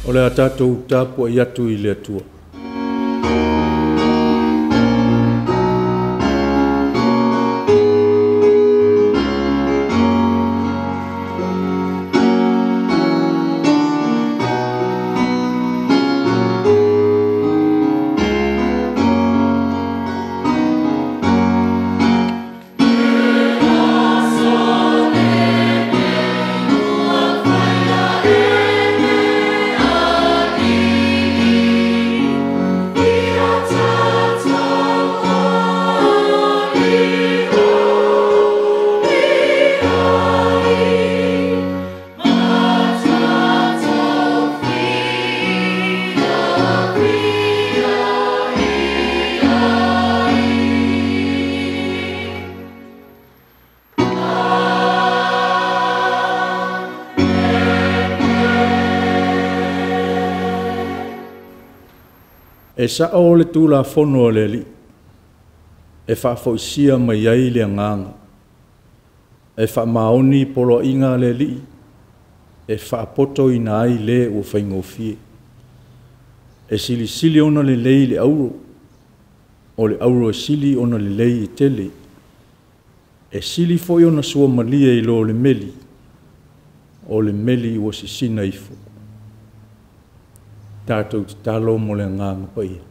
O le a tatou tapuai atu i le Atua. E sa'o le Tulafono a le Alii, e faafoisia mai ai le agaga, e faamaoni poloaiga a le Alii, e faapotoina ai le ua faigofie. E silisili ona lelei le auro, o le auro e sili ona lelei e tele, e sili foi ona suamalie i lo le meli, o le meli ua sisina ifo. Tatou tatalo mo le Agaga Paia.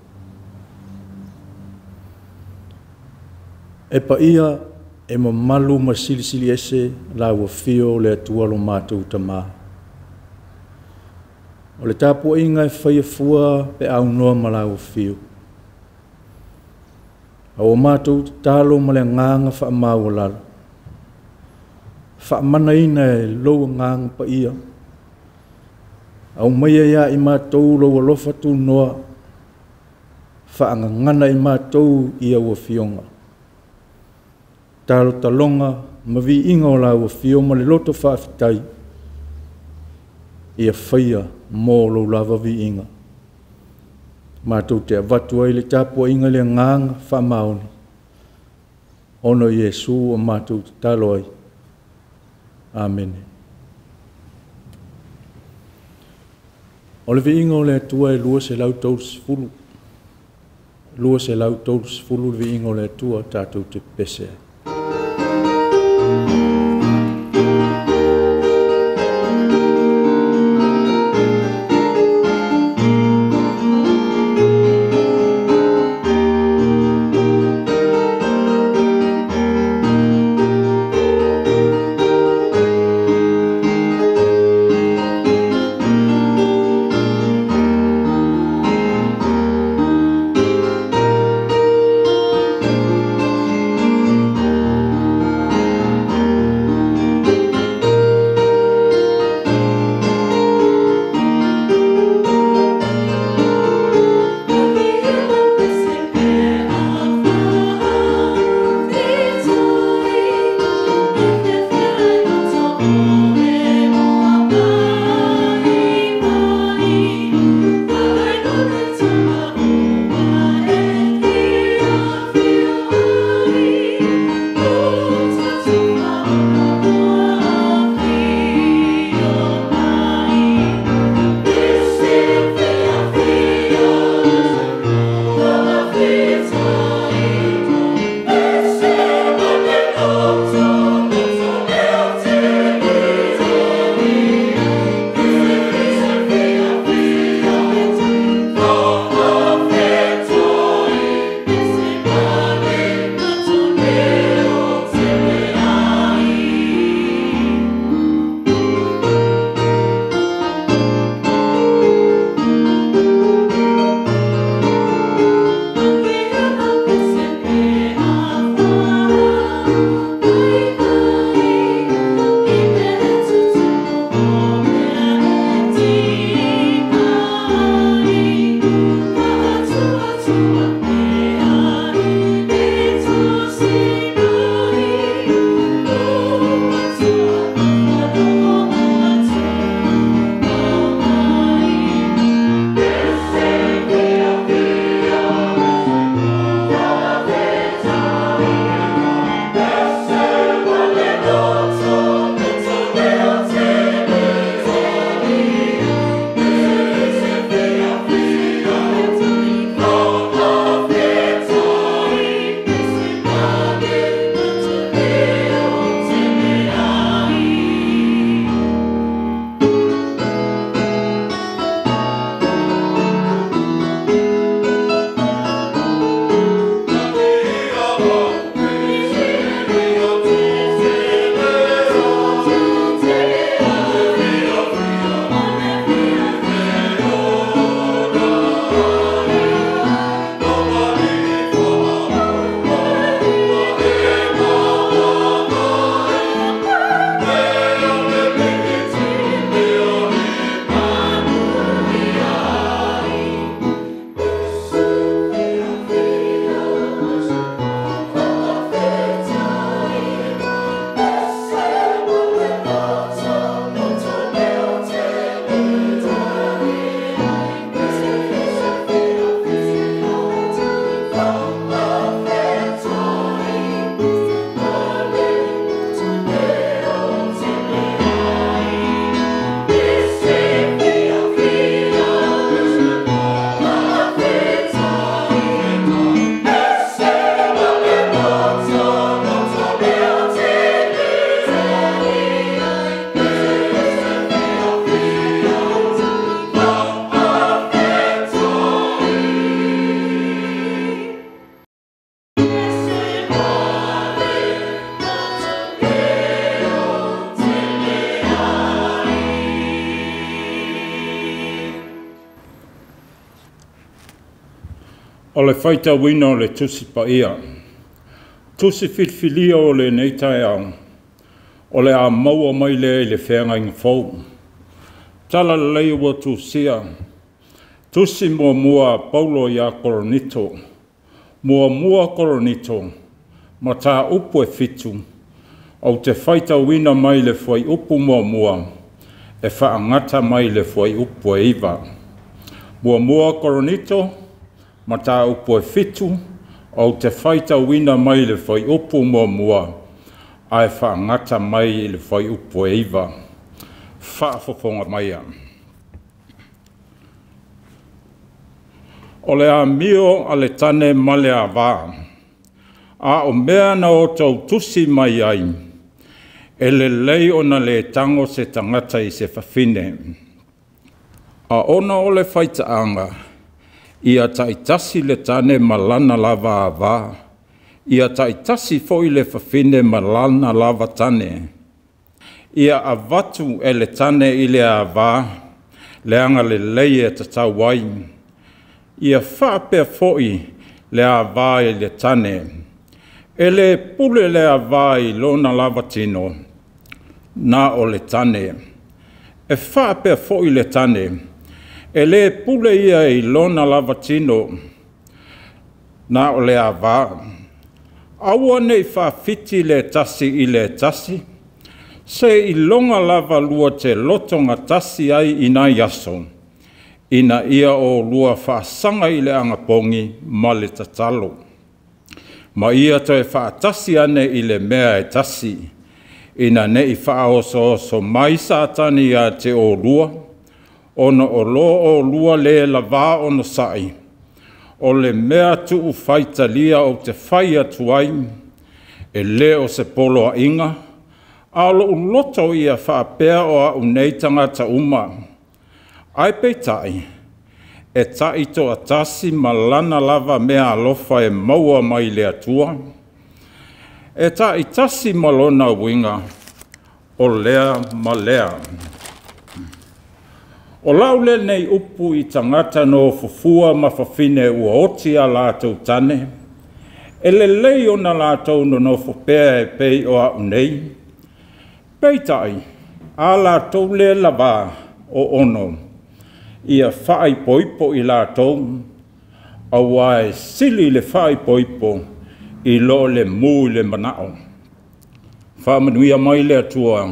E paia, e mamalu ma silisili ese lau afio o le Atua lo matou Tamā. O le tapuaiga e faia fua pe aunoa ma lau afio. A ua matou tatalo ma le agaga faamaualalo, faamanaina e lou Agaga Paia, aumaia ia i matou lou alofa tunoa, faagagana i matou i au afioga. Talotaloga ma viiga o lau afio ma le loto faafetai, ia faia mo lou lava viiga. Matou te avatu ai le tapuaiga i le agaga faamaoni, ona o Iesu ua matou tatalo ai. Amene. O le viiga o le Atua e 230, 230 le viiga o le Atua tatou te pepese ai. O le faitauina o le Tusi Paia, Tusi filifilia o lenei taeao, o le a maua mai lea i le Feagaiga Fou. Talalelei ua tusia, Tusi muamua a Paulo ia Korinito, 1 Korinito, mataupu e 7, ou te faitauina mai le fuaiupu 1, e faagata mai le fuaiupu e 9. 1 Korinito, mataupu e 7, ou te faitauina mai le fuaiupu 1, ae faagata mai le fuaiupu e 9. Faafofoga maia. O le amio a le tane ma le avā, a o mea na o tou tusi mai ai, e lelei ona le tago se tagata i se fafine. A ona o le faitaaga, ia taitasi le tane ma lana lava avā, ia taitasi foi le fafine ma lana lava tane. Ia avatu e le tane i le avā, le agalelei e tatau ai. Ia faapea foi le avā i le tane. E le pule le avā i lona lava tino, na o le tane. E faapea foi le tane, e le pule ia i lona lava tino, na o le avā. Aua nei faafiti le tasi i le tasi, se iloga lava lua te loto gatasi ai i nai aso, ina ia o lua faasaga i le agapogi ma le tatalo. Ma ia toe faatasi ane i le mea e tasi, ina nei faaosooso mai Satani ia te olua, ona o lo olua le lavā onosai, o le mea tuu faitalia o te fai atu ai, e le o se poloaiga, a o lou loto ia faapea o au nei tagata uma. Ae peitai, e taitoatasi ma lana lava mea alofa e maua mai le Atua, e taitasi ma lona uiga, o lea ma lea. O lau lenei upu i tagata no fufua ma fafine ua oti a latou tane, e lelei ona latou nonofo pea e pei o au nei. Peitai, a latou le lava o ono, ia faaipoipo i latou, auā e sili le faaipoipo i lo le mu i le manao. Faamanuia mai le Atua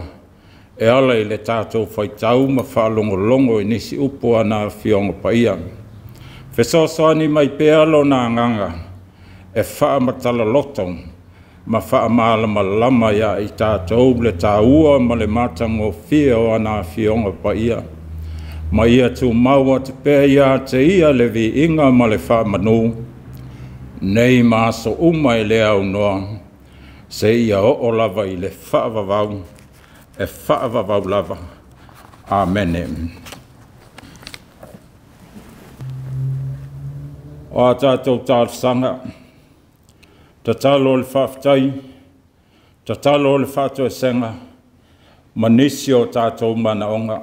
e ala i le tatou faitau ma faalogologo i nisi upu a na Afioga Paia. Fesoasoani mai pea lona agaga e faamatala loto ma faamalamalama ia i tatou le taua ma le matagofie o ana Afioga Paia. Ma ia tumau atu pea ia te ia le viiga ma le faamanu, nei ma aso uma e le aunoa, seia oo lava i le faavavau, e faavavau lava. Amene. O a tatou talosaga, tatalo o le faafetai, tatalo o le faatoesega, ma nisi o tatou manaoga.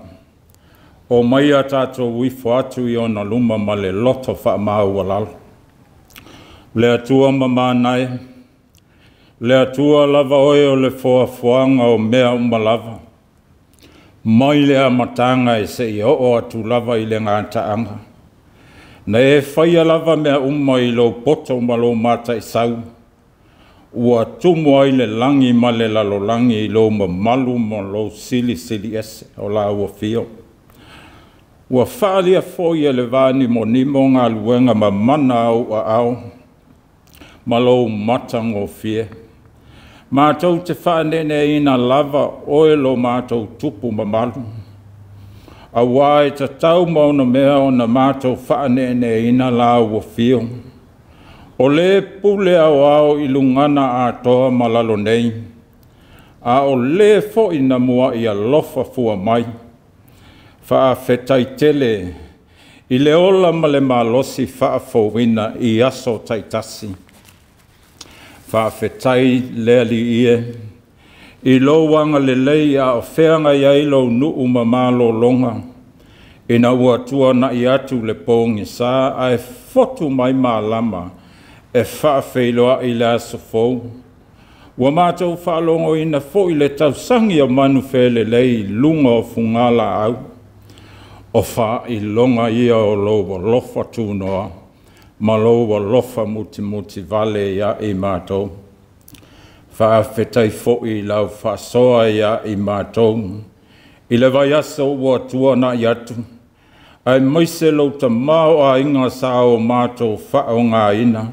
O mai a tatou ifo atu i ona luma ma le loto faamaualalo. Le Atua mamanae, le Atua lava oe o le foafoaga o mea uma lava, mai le amataga e seia oo atu lava i le gataaga. Na e faia lava mea uma i lou poto ma lou mataisau, ua tumu ai le lagi ma le lalolagi i lou mamalu ma lou silisili ese o la ua fio. Ua faalia foi e le vanimonimo galuega mamana au aao ma lou matagofie. Matou te faaneeneeina lava oe lo matou tupu mamalu. Auā e tatau ma ona mea ona matou faaneeneeina la ua fio. O le pule aoao i lugana atoa ma lalo nei, a o le foi na muai alofa fua mai. Faafetai tele i le ola ma le malosi faafouina i aso taitasi. Faafetai le Alii e, i lou agalelei a o feagai ai lou nuu ma malologa, Ina ua tuana'i atu le pogisa ae fotu mai malama e faafeiloai le aso fou. Ua matou faalogoina foi le tausagi o manufelelei i luga o fugalaau. O faailoga ia o lou alofa tunoa ma lou alofa mutimutivale ia i matou. Faafetai foi i lau faasoa ia i matou i le vaiaso ua tuana'i atu, aemaise lou tamaoaiga sa o matou faaaogaina.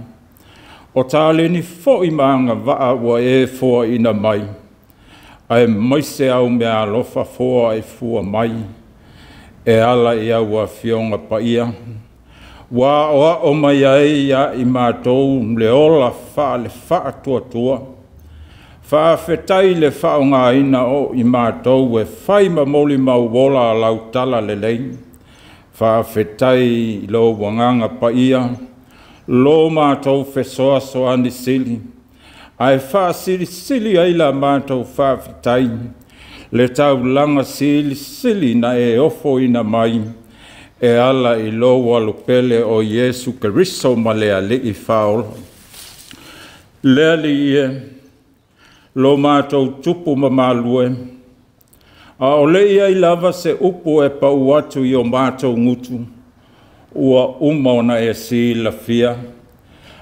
O taleni foi ma agavaa ua e foaina mai, aemaise au meaalofa foaifua mai e ala i au Afioga Paia. Ua aoao mai ai ia i matou le ola faale-faatuatua. Faafetai le faaaogaina o i matou e fai ma molimau ola lau talalelei. Faafetai i lou agaga paia, lo matou fesoasoani sili, ae faasilisili ai la matou faafetai le taulaga silisili na e ofoina mai e ala i lou alupele o Iesu Keriso ma le Alii Faaola. Le Alii e, lo matou tupu mamalue, a o le i ai lava se upu e pau atu i o matou gutu, ua uma ona e silafia.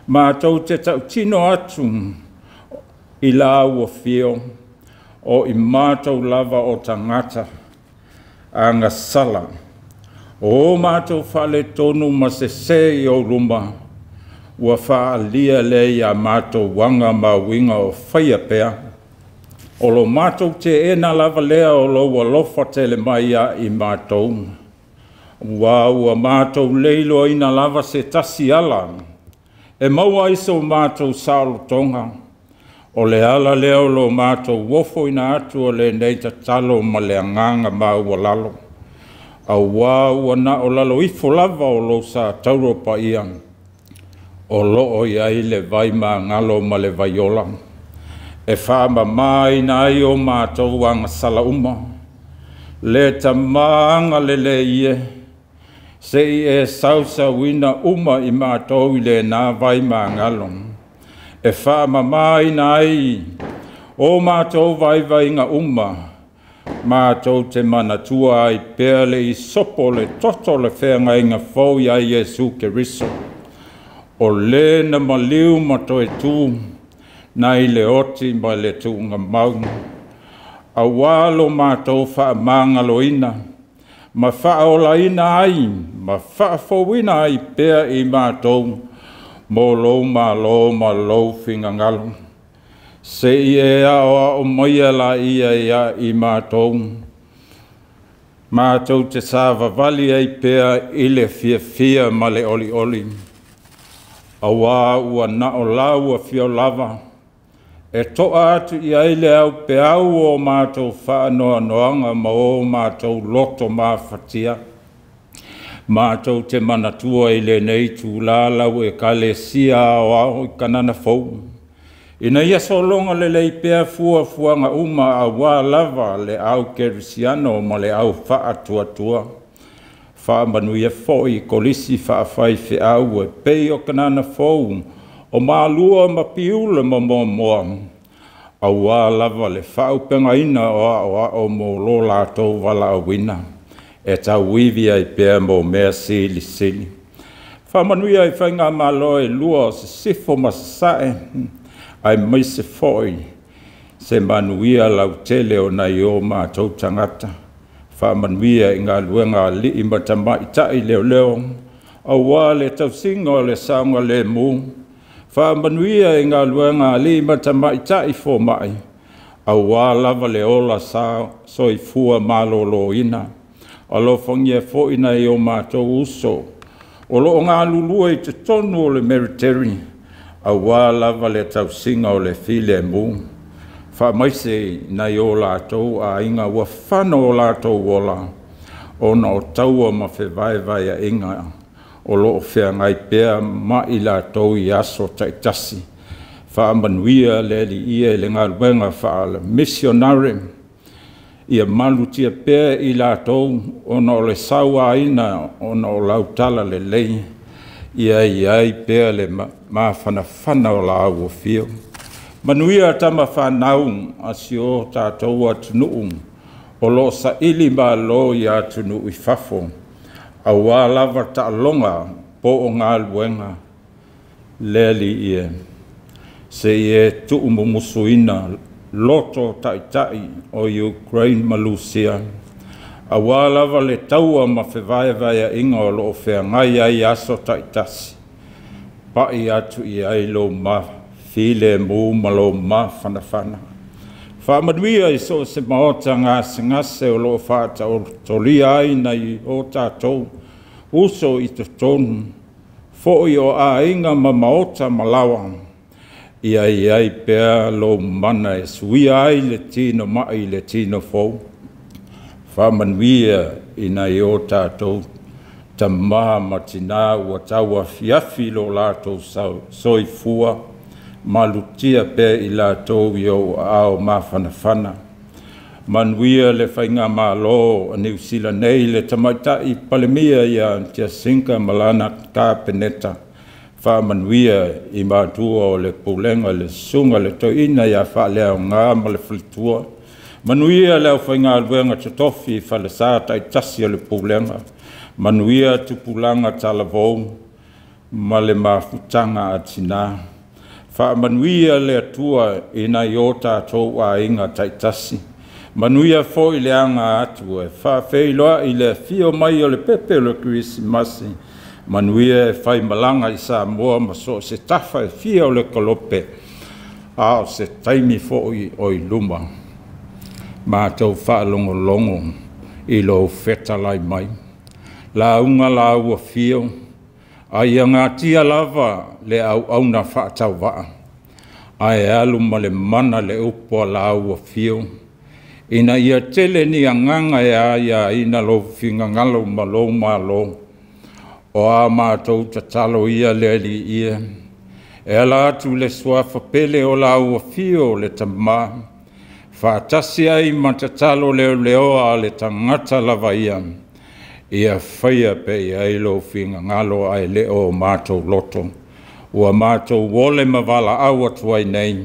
Matou te tautino atu i lau afio, o i matou lava o tagata agasala, o matou faaletonu ma sese i ou luma, ua faaalia lea ia matou aga ma uiga o faia pea. O lo matou teena lava lea o lou alofa tele mai ia i matou, ua matou leiloaina lava se tasi ala, e maua ai so matou saolotoga, o le ala lea o lo matou ofoina atu o lenei tatalo ma le agaga maualalo. Auā ua na o lalo ifo lava o lou satauro paia, o loo i ai le vaimagalo ma le vaiola, e faamamaina ai o matou agasala uma. Le Tama agalelei e, se i e sausauina uma i matou i lena vaimagalo, e faamamaina ai o matou vaivaiga uma, matou te manatua ai pea le isopo le toto o le feagaiga fou ia Iesu Keriso, o le na maliu ma toe tu nai le oti ma le tuugamau, auā lo matou faamagaloina ma faaolaina ai ma faafouina ai pea i matou mo lou malo ma lou finagalo. Se i e aoao maia laia ia i matou, matou te savavali ai pea i le fiafia ma le olioli, auā ua na o lau afio lava e to'a atu i ai le aupeau o matou faanoanoaga ma o matou loto mafatia. Matou te manatua i lenei itulā lau Ekalesia Aoao i Kanana Fou, ina ia sologa lelei pea fuafuaga uma auā lava le au kerisiano ma le au faatuatua. Faamanuia foi i kolisi faafaifeau e pei o Kanana Fou, o Malua ma Piula ma Moamoa, auā lava le faaupegaina o aoao mo lo latou valaauina, e tauivi ai pea mo mea silisili. Faamanuia i faigamalo e lua o Sisifo ma Sasae, aemaise foi se manuia lautele o nai o matou tagata. Faamanuia i galuega a alii ma tamaitai leoleo, auā le tausiga o le saogalemu. Faamanuia i galuega a alii ma tamaitai fomai, auā lava le ola soifua maloloina. Alofagia foi nai o matou uso o loo galulue i totonu o le military, auā lava le tausiga o le filemu. Faamaise nai o latou aiga ua fano o latou ola, ona o taua ma fevaevaea'iga o loo feagai pea ma i latou i aso taitasi. Faamanuia le Alii e i le galuega faale-misionare. Ia malutia pea i latou ona o le sauaina ona o lau talalelei, ia i ai pea le mafanafana o lau afio. Manuia tamafanau a si o tatou atunuu o lo o saili malo i atunuu i fafo, aua lava taaloga po o galuega le Alii e, se i e tuumumusuina loto taitai o Ukraine ma Lusia, aua lava le taua ma fevaevaeaiga o lo o feagai ai aso taitasi, pai atu i ai lou filemu ma lou mafanafana. Faamanuia i so o se maota gasegase o lo o faataotolia ai nai o tatou uso i totonu, foi o aiga ma maota ma laoa, ia i ai pea lou mana e suia ai le tino mai i le tino fou. Faamanuia i nai o tatou tamā ma tinā ua tauafiafi lo latou soifua, malutia pea i latou i ou aao mafanafana. Manuia le faigamalo a Niu Sila nei, le tamaitai Palemia ia Jacinta ma lana Kapeneta. Faamanuia i matua o le pulega, le susuga le toeaina ia Faaleaoga ma le faletua. Manuia le aufaigaluega totofi i falesa taitasi o le pulega. Manuia tupulaga talavou ma le mafutaga a tinā. Faamanuia le Atua i nai o tatou aiga taitasi. Manuia foi le aga atu e faafeiloai le afio mai o le pepe o le Kerisimasi. Manuia e faimalaga i Samoa ma so o se tafa e fia o le kolope, a o se taimi foi o i luma. Matou faalogologo i lou fetalai mai. Lauga lau afio, a ia gatia lava le auauna faatauvaa, ae alu ma le mana le upu a lau afio, ina ia tele ni agaga e aiaina lou finagalo ma lou malo. O a matou tatalo ia le Alii ia, e ala atu le suafa pele o lau afio le Tamā, faatasi ai ma tatalo leoleoa a le tagata lava ia, ia faia pea i ai lou finagalo ae le o matou loto. Ua matou ole ma valaau atu ai nei,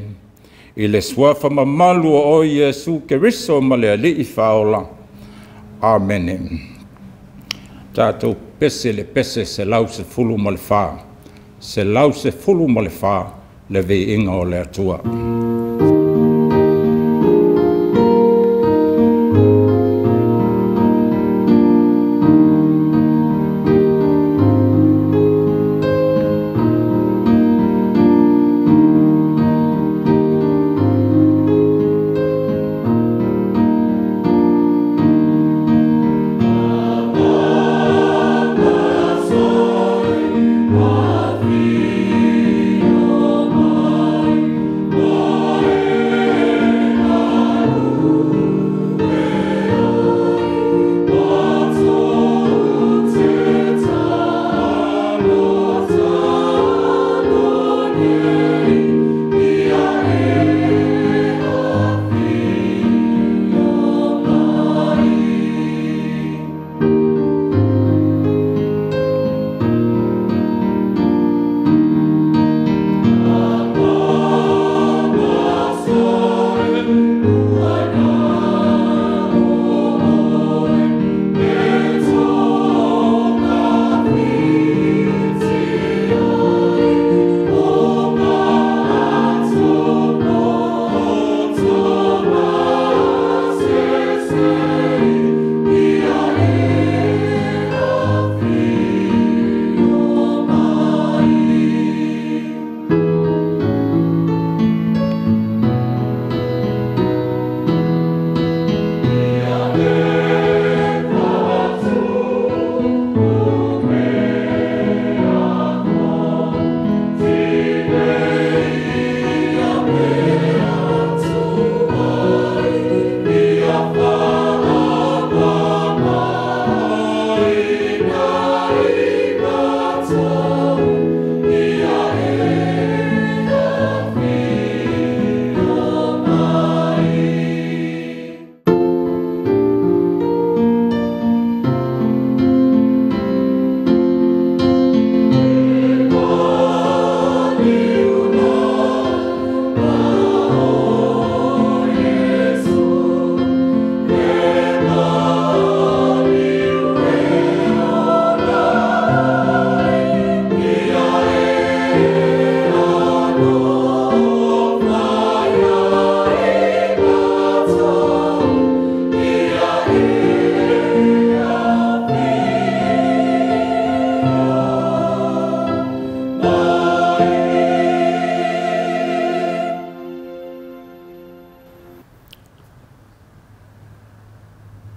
i le suafa mamalu o oe Iesu Keriso ma le Alii Faaola. Amene. Tatou pese le pese 114, 114, le viiga o le Atua. Mai.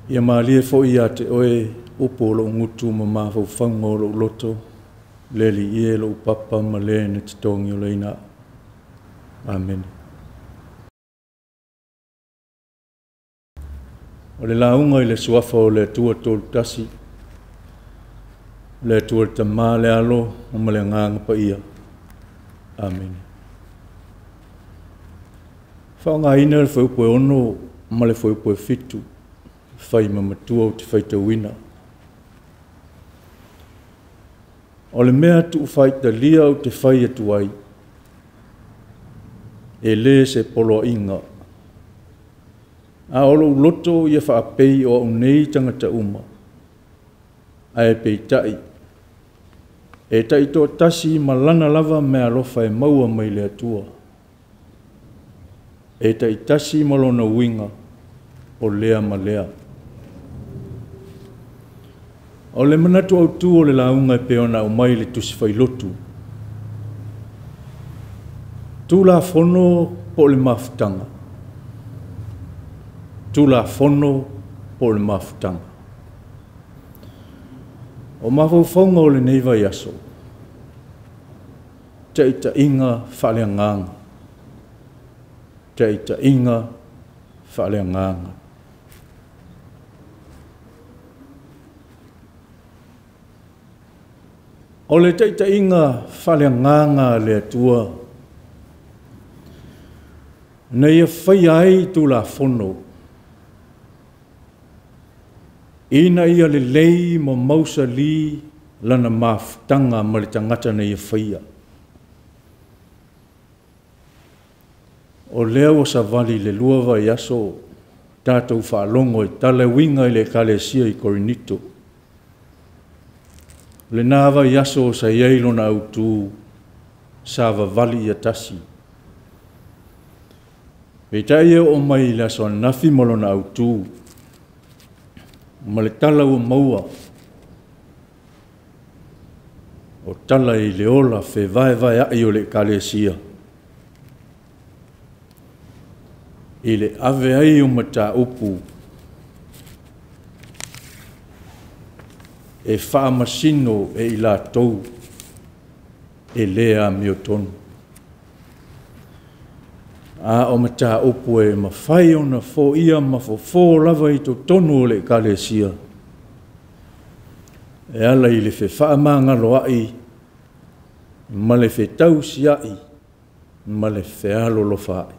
Ia malie fo'i ia te oe upu o lo'u gutu ma mafaufauga o lo'u loto, le Alii e lo'u papa ma le na te togiolaina a'u. Amene. O le lauga i le Suafa o le Atua Tolutasi, le Atua le Tamā, le Alo ma le Agaga Paia. Amene. Faaaogaina le fuaiupu e 6 ma le fuaiupu e 7, fai ma matua ou te faitauina. O le mea tuufaitalia ou te fai atu ai, e lē se poloaiga, a o lou loto ia faapei o au nei tagata uma, ae peitai, e taitoatasi ma lana lava meaalofa e maua mai le Atua, e taitasi ma lona uiga o lea ma lea. O le manatu autū o le lauga e pei ona aumai i le Tusi Failotu, Tulafono po o le mafutaga? Tulafono po o le mafutaga? O mafaufauga o lenei vaiaso, taitaiga faaleagaga. Taitaiga faaleagaga. O le taitaiga faaleagaga a le Atua na ia faia ai Tulafono ina ia lelei ma mausali lana mafutaga ma le tagata na ia faia. O lea ua savali le 2 vaiaso tatou faalogo i tala e uiga i le Ekalesia i Korinito. Lena vaiaso sa i ai lona autū, sa vavali ia tasi. Peitai e oo mai i le aso ananafi ma lona autū, ma le tala ua maua, o tala i le ola fevaevaea'i o le Ekalesia, i le ave ai o mataupu e faamasino e i latou e lē amiotonu. A o mataupu e mafai ona foia ma fofo lava i totonu o le Ekalesia, e ala i le fefaamagaloa'i ma le fetausia'i ma le fealolofa'i.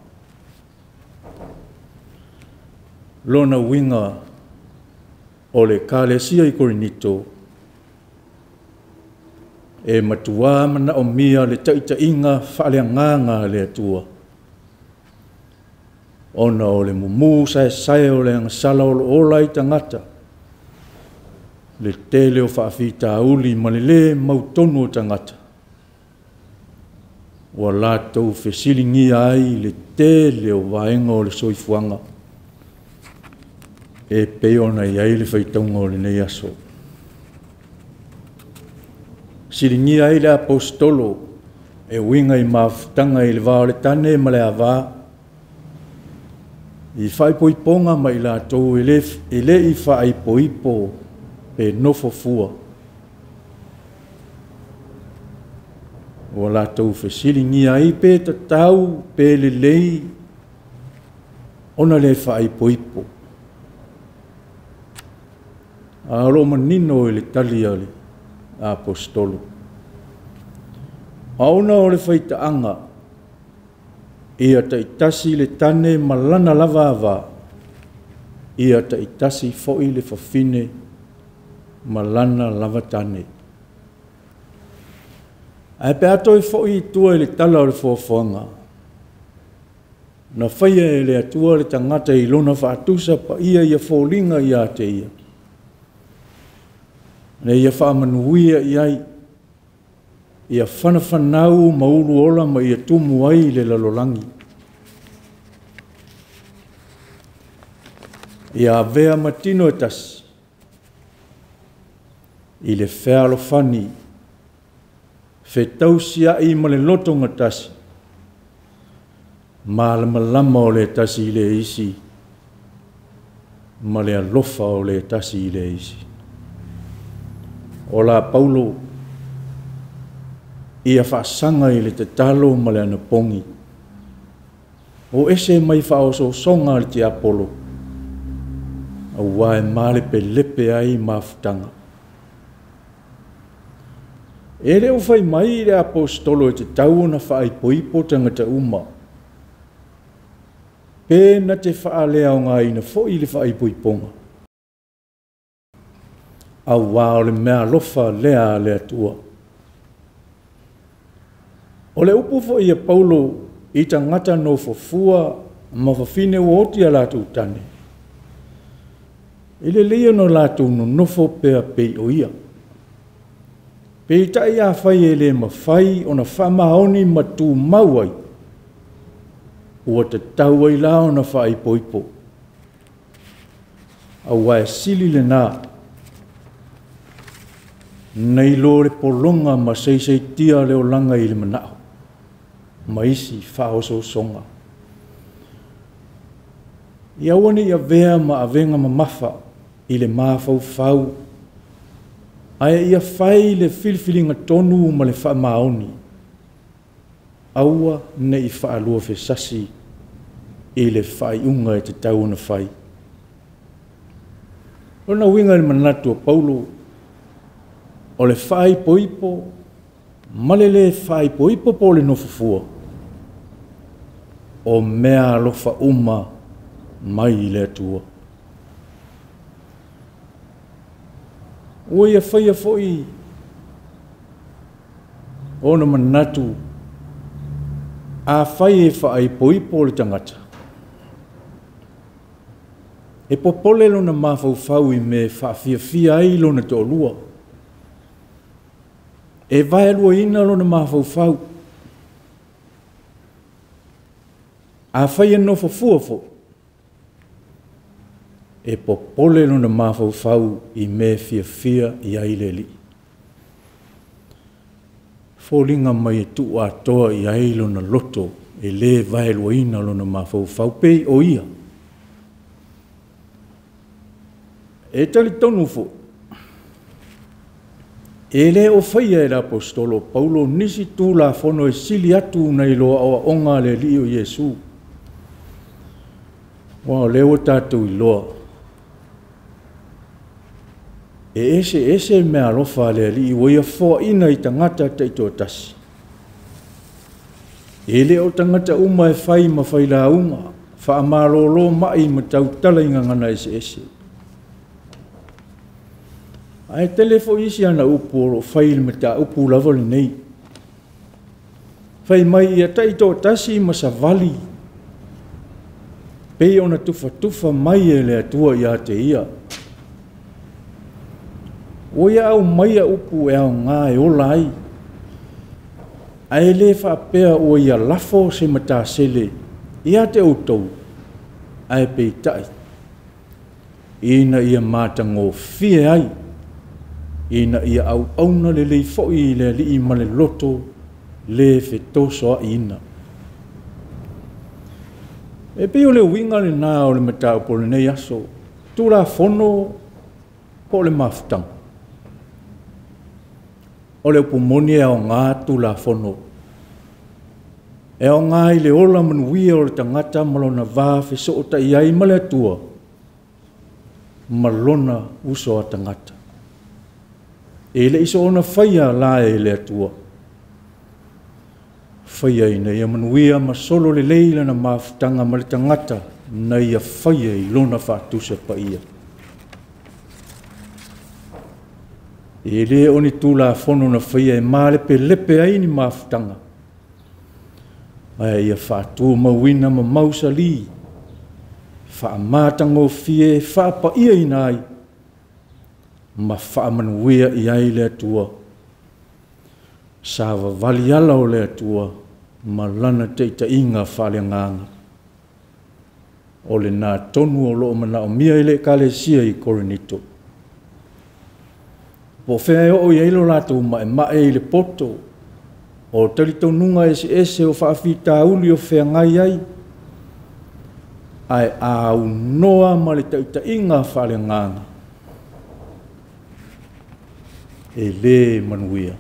Lona uiga o le Ekalesia i Korinito, e matuā manaomia le taitaiga faaleagaga a le Atua, ona o le mumu saesae o le agasala o lo o ola ai tagata, le tele o faafitauli ma le lē mautonu o tagata, ua latou fesiligia ai le tele o vaega o le soifuaga, e pei ona i ai le faitauga o lenei aso. Siligia ai le aposetolo e uiga i mafutaga i le va o le tane ma le avā, i faaipoipoga ma i latou e le i faaipoipo pe nofo fua, ua latou fesiligia ai pe tatau pe lelei ona le faaipoipo. A o lo o manino i le tali a le aposetolo. Aona o le faitaaga, ia taitasi le tane ma lana lava avā, ia taitasi fo'i le fafine ma lana lava tane. Ae pe a toe fo'i i tua i le tala o le foafoaga, na faia e le Atua le tagata i lona faatusa paia ia foliga ia te ia, na ia faamanuia i ai, ia fanafanau ma ulu ola ma ia tumu ai le lalolagi. Ia avea ma tino e tasi, i le fealofani, fetausia'i ma le loto gatasi, malamalama o le tasi i le isi, Ma le alofa o le tasi i le isi. O la Paulo ia faasaga i le tatalo ma le anapogi. O ese mai faaosoosoga a le tiapolo, auā e malepelepe ai mafutaga. E le o fai mai le aposetolo e tatau ona faaipoipo tagata uma, pe na te faaleaogaina foi le faaipoipoga, auā o le meaalofa lea a le Atua. O le upu foi a Paulo i tagata nofofua ma fafine ua oti a latou tane, e lelei ona latou nonofo pea pei o ia. Peitai afai e le mafai ona faamaoni ma tumau ai, ua tatau ai la ona faaipoipo. Auā e sili lenā, nai lo le pologa ma seiseitia le olaga i le manao, ma isi faaosoosoga. Ia aua ne i avea ma avega mamafa i le mafaufau, ae ia fai le filifiliga tonu ma le faamaoni, aua ne i faaluafesasi i le faaiuga e tatau ona fai. O lona uiga i le manatu o Paulo, o le faaipoipo ma le lē faaipoipo po o le nofofua, o mea alofa uma mai i le Atua. Ua ia faia foi ona manatu afai e faaipoipo le tagata, e popole lona mafaufau i mea e faafiafia ai lona toalua, e vaeluaina lona mafaufau. Afai e nofofua foi, e popole lona mafaufau i mea e fiafia i ai le Alii. Foliga mai e tuu atoa i ai lona loto e lē vaeluaina lona mafaufau pei o ia. E talitonu foi, e le o faia e le aposetolo o Paulo nisi tulafono e sili atu nai lo aoaoga a le Alii o Iesu. Aua o lea ua tatou iloa, e eseese meaalofa a le Alii ua ia foaina i tagata taitoatasi. E le o tagata uma e fai ma failauga, faamalōlō mai ma tautala i gagana eseese. Ae tele foi isi ana upu o lo o fai i le mataupu lava lenei. Fai mai ia taitoatasi ma savali, pei ona tufatufa mai e le Atua ia te ia. Ua ia aumaia upu e aoga e ola ai, ae le faapea ua ia lafo se matasele ia te outou, ae peitai, ina ia matagofie ai, ina ia auauna lelei foi i le Alii ma le loto le fetosoaʻiina. E pei o le uiga lenā o le mataupu o lenei aso, Tulafono po o le mafutaga. O le upu moni e aoga Tulafono. E aoga i le ola manuia o le tagata ma lona va fesootai ai ma le Atua ma lona uso a tagata. E le i soona faia la e le Atua. Faia ina ia manuia ma solo lelei lana mafutaga ma le tagata na ia faia i lona faatusa paia. E le o ni tulafono na faia e malepelepe ai ni mafutaga, ae ia faatumauina ma mausalī, faamatagofie e faapaiaina ai ma faamanuia i ai le Atua. Savavali ala o le Atua ma lana taitaiga faaleagaga. O lenā tonu o lo o manaomia i le Ekalesia i Korinito. Po o fea e oo i ai lo latou maemae i le poto, o talitonuga eseese o faafitauli o feagai ai, Ae aunoa ma le taitaiga faaleagaga, e lē manuia.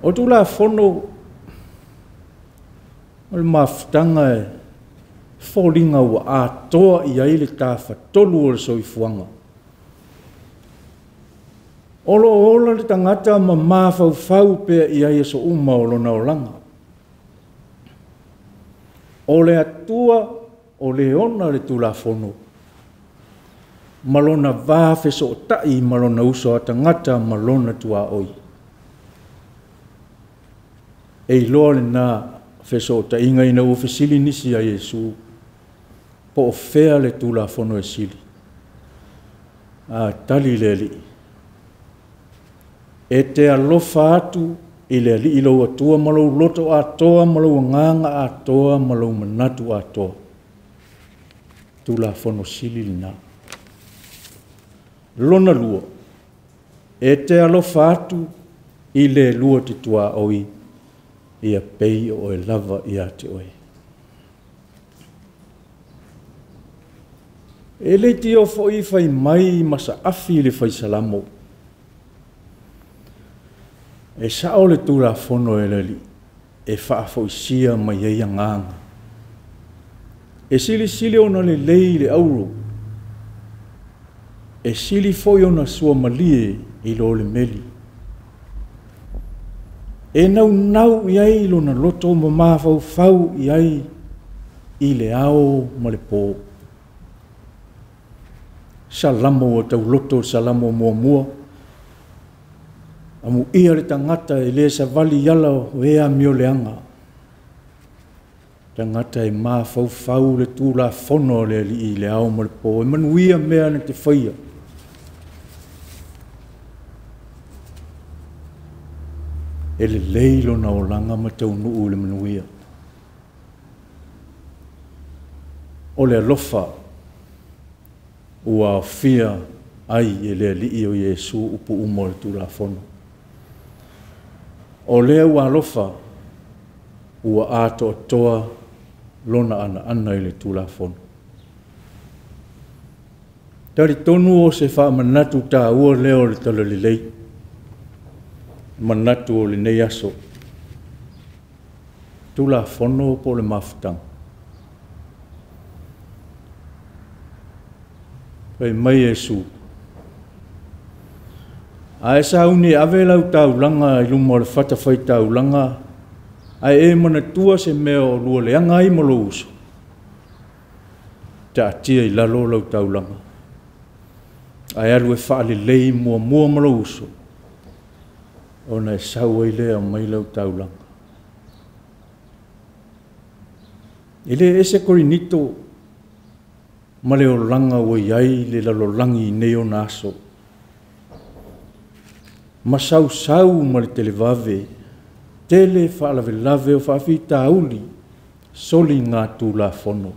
O Tulafono o le mafutaga e foliga ua atoa i ai le tafatolu o le soifuaga. O lo o ola le tagata ma mafaufau pea i ai aso uma o lona olaga. O le Atua o le ona le Tulafono, ma lona va fesootai ma lona uso a tagata ma lona tuaoi. E iloa lena fesootaiga ina ua fesili nisi ia Iesu, po o fea le Tulafono e sili. A tali le Alii, e te alofa atu i le Alii lou Atua ma lou loto atoa ma lou agaga atoa ma lou manatu atoa. Tulafono sili lena. Lona lua, e te alofa atu i le lua te tuaoi, ia pei o oe lava ia te oe. E le tio foi fai mai ma saafi le faisalamo. E sao le Tulafono e le Alii, e faafoisia mai ai agaga. E silisili ona lelei le auro, e sili foi ona suamalie i lo le meli. E naunau i ai lona loto ma mafaufau i ai i le ao ma le pō. Salamo ua tauloto le salamo muamua, amuia le tagata e le savali i ala o e amioleaga. Tagata e mafaufau le Tulafono a le Alii i le ao ma le pō, e manuia mea na te faia. E lelei lona olaga ma taunuu i le manuia. O le alofa ua aofia ai e le Alii o Iesu upu uma o le Tulafono. O lea ua alofa, ua atoatoa lona anaana i le Tulafono. Talitonu o se faamanatu taua lea o le Talalelei, manatu o lenei aso. Tulafono po o le mafutaga. Fai mai Iesu, a e sauni e ave lau taulaga i luma o le fatafaitaulaga, ae e manatua se mea o lua leaga ai ma lou uso, taatia i lalo lau taulaga, ae alu e faalelei muamua ma lou uso, ona e sau ai lea mai lau taulaga. E le ese Korinito ma le olaga ua i ai le lalolagi i nei ona aso. Ma sausau ma le televave, tele faalavelave o faafitauli, soliga Tulafono,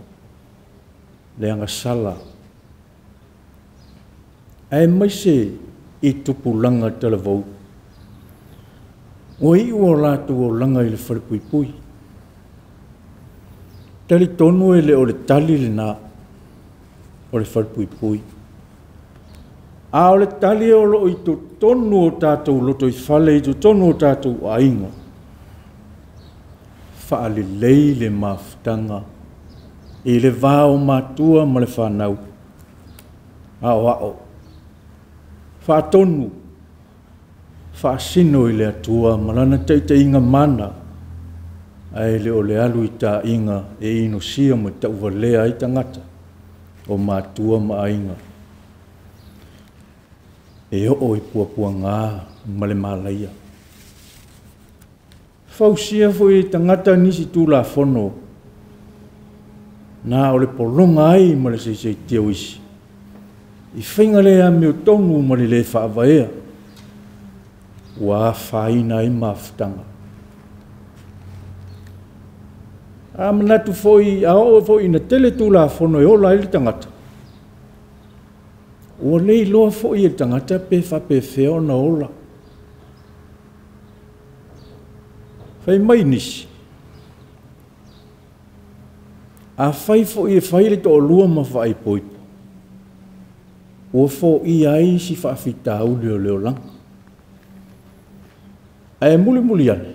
le agasala. Aemaise i tupulaga talavou, ua iu o latou olaga i le falepuipui. Talitonu e le o le tali lena o le falepuipui. A o le tali o loo i totonu o tatou lotoifale, i totonu o tatou aiga, faalelei le mafutaga i le va o matua ma le fanau, aoao, faatonu, faasino i le Atua ma lana taitaiga mana, ae le o le alu i taaiga e inosia ma tauvalea ai tagata o matua ma aiga. E oo i puapuaga ma le malaia. Fausia foi e tagata nisi Tulafono, na o le pologa ai ma le seiseitia o isi, i faiga le amiotonu ma le lē faavaea, ua afaina ai mafutaga. A manatu foi, a oo foi ina tele Tulafono e ola ai le tagata, ua le iloa foi e le tagata pe faapefea ona ola. Fai mai nisi, Afai fo'i e fai le to'alua ma fa'aipoipo, ua fo'ia ai si fa'afitauli o le olaga. Ae mulimuli ane,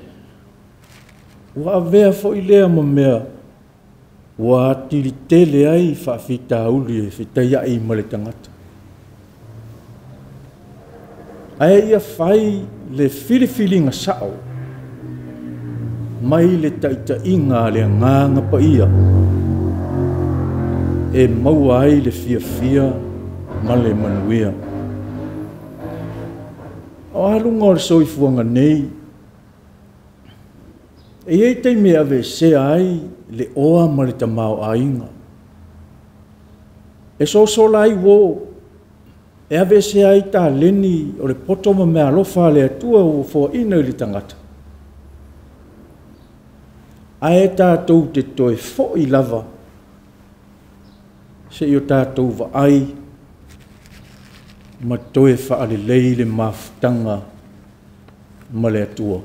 ua avea fo'i lea ma mea ua atili tele ai fa'afitauli e fetaia'i ma le tagata. Ae ia fai le filifiliga sa'o mai le ta'ita'iga a le agaga paia e maua ai le fiafia ma le manuia. O aluga o le soifuaga nei, e iai taimi e aveesea ai le oa ma le tamaoaiga. E sosola ai uō, e aveesea ai taleni o le poto ma meaalofa a le Atua ua foaʻina i le tagata. Ae tatou te toe foʻi lava seʻi o tatou vaai ma toe faalelei le mafutaga ma le Atua.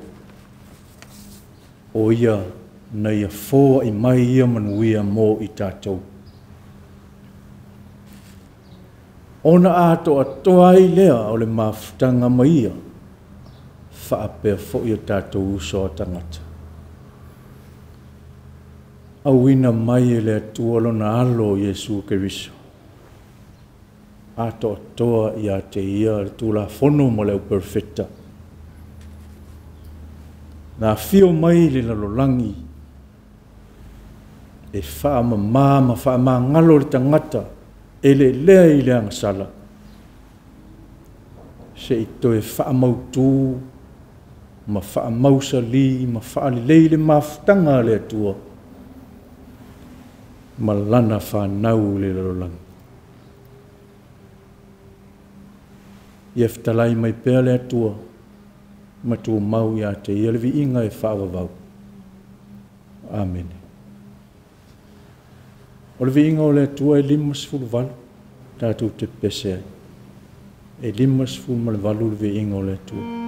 O ia na ia foaʻi mai ia manuia mo i tatou. Ona atoatoa ai lea o le mafutaga ma ia, faapea foʻi o tatou uso a tagata. Auina mai e le Atua lona alo o Iesu Keriso, atoatoa ia te ia le Tulafono ma le auperofeta. Na afio mai le lalolagi e faamamā ma faamagalo le tagata e lelea i le agasala, seʻi toe faamautū ma faamausalī ma faalelei le mafutaga a le Atua ma lana fanau i le lalolagi. Ia fetalai mai pea le Atua ma tumau ia te ia le viiga e faavavau. Amene. O le viiga o le Atua e 58 tatou te pese ai. E 58 le viiga o le Atua.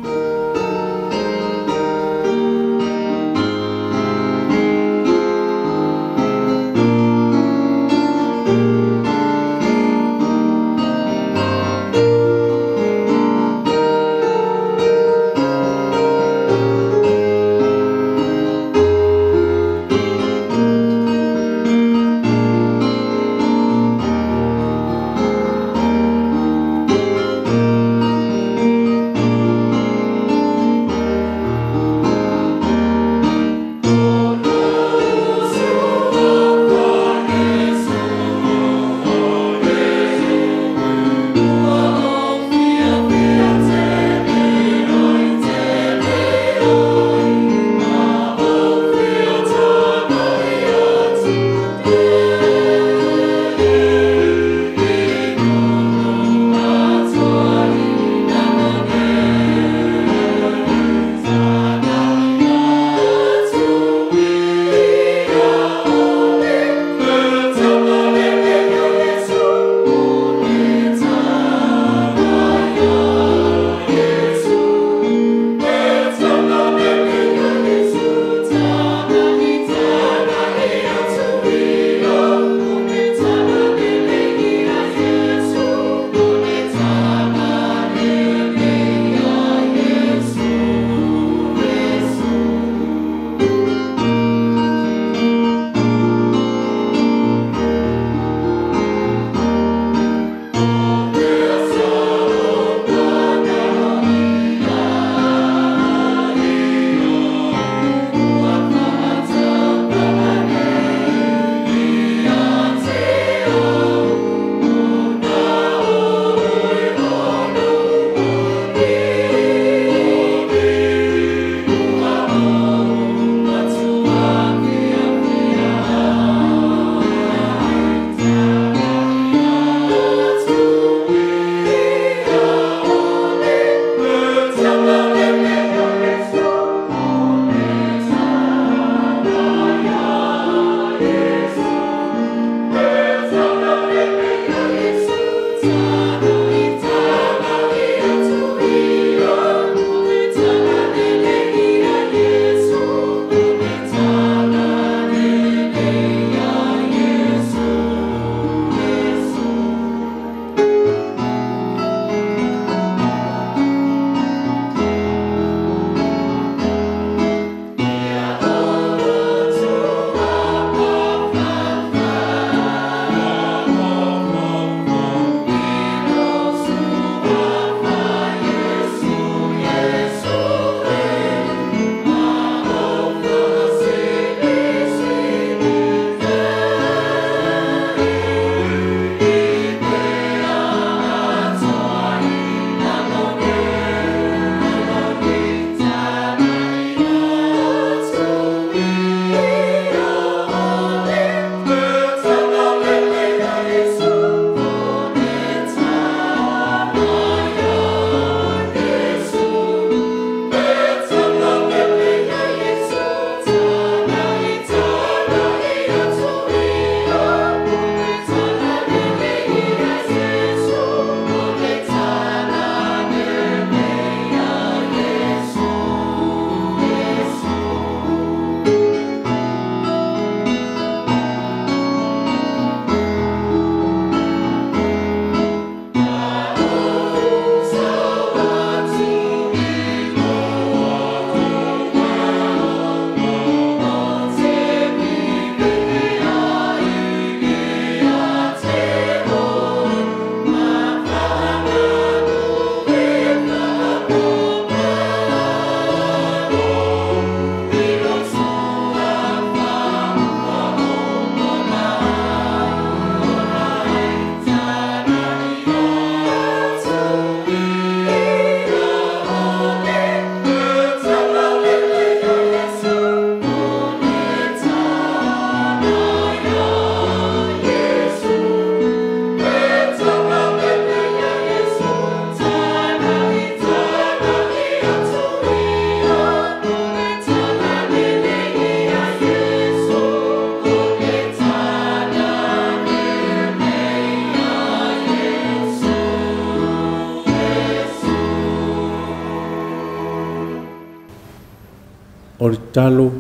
O le talo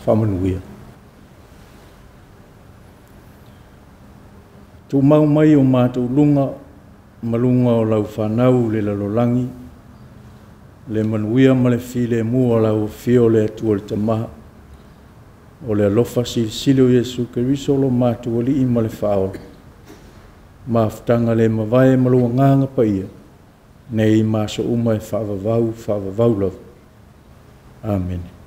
faamanuia. Tumau mai o matou luga ma luga o lau fanau le lalolagi, le manuia ma le filemu o lau afio o le Atua le Tama, o le alofa silisili o Iesu Keriso lo matou Alii ma le Faaola, mafutaga le mavae ma lou agaga paia, nei ma aso uma e faavavau, faavavau lava. Amene.